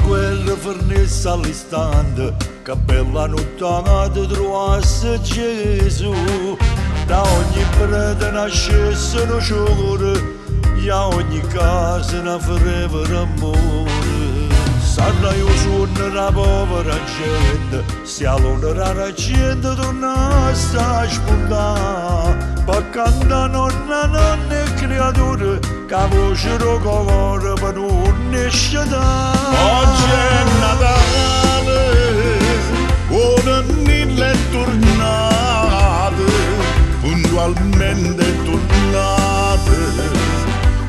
guerra fernesse all'istante, che bella nuttata truvasse Gesù, da ogni prete nascesse nu ciore, e a ogni casa na freva d'ammore. Sarrà 'o suonno d' 'a povera gente, si 'a luna d'argiento turnasse a spuntà, pe cantà nonna nonna 'e criature, cu 'a voce d' 'o core pe nun 'e scetà. Oggi è Natale, 'o nennillo è turnato, puntualmente è turnato,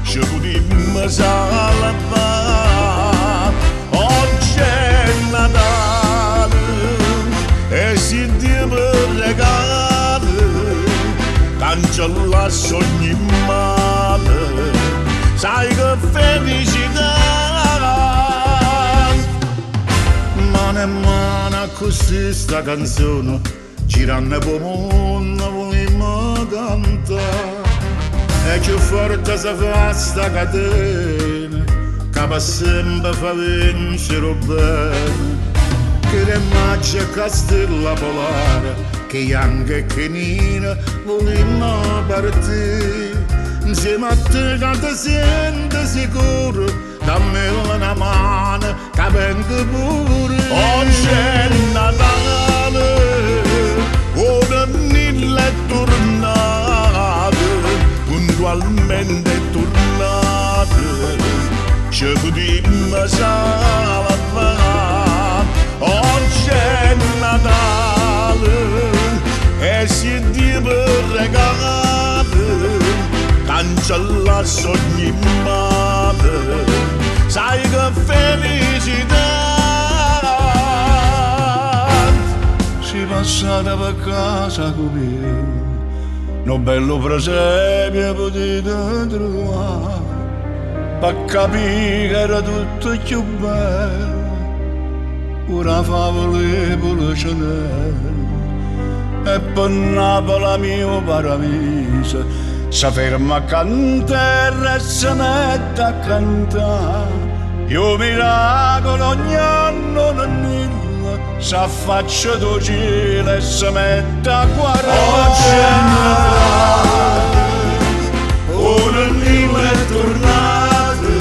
ce putimmo salvà. Oggi è Natale, e si Dio me regala, cancellasse ogni male, sai che felicità. Mano e mano accussì sta canzone, giranno p' 'o munno vulimmo cantà. E cchiù forte se fa sta catena, ca pe sempe fa vencere 'o bene. Che d' 'e Magge cu 'a stella polare, ch' 'e janche e ch' 'e nire vulimmo partì. Nzieme a te ca te siente sicuro, dammella na mano ca vengo pure io. Oggi è Natale, 'o nennillo è turnato, puntualmente è turnato, ce putimmo salvà. Oggi è Natale, e si Dio me regala, cancellasse ogni male, sai che felicità. Si passate pe casa cu me, nu bello presepio potete trovare, pe capì che era tutto cchiù bello, ora favola 'e Pulecenella. E pe Napoli mio paraviso, se ferma ccà 'nterra e se mette a cantà. E 'o miracolo ogni anno 'o nennillo s'affaccia d' 'o cielo e se mette a guardà. Oggi è Natale, 'o nennillo è turnato,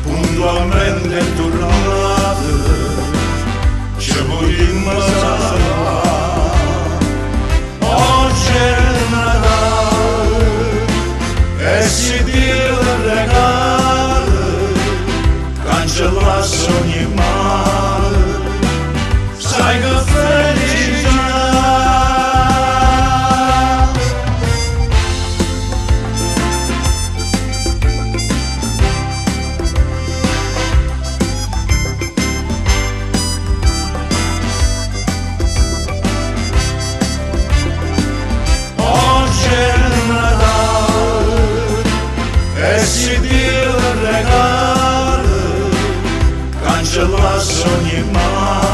puntualmente è turnato, ce putimmo salvà. Oggi è Natale, e si Dio regala, cancellasse ogni male, sai che felicità. Oggi è Natale, e si Dio regala, cancellasse ogni male.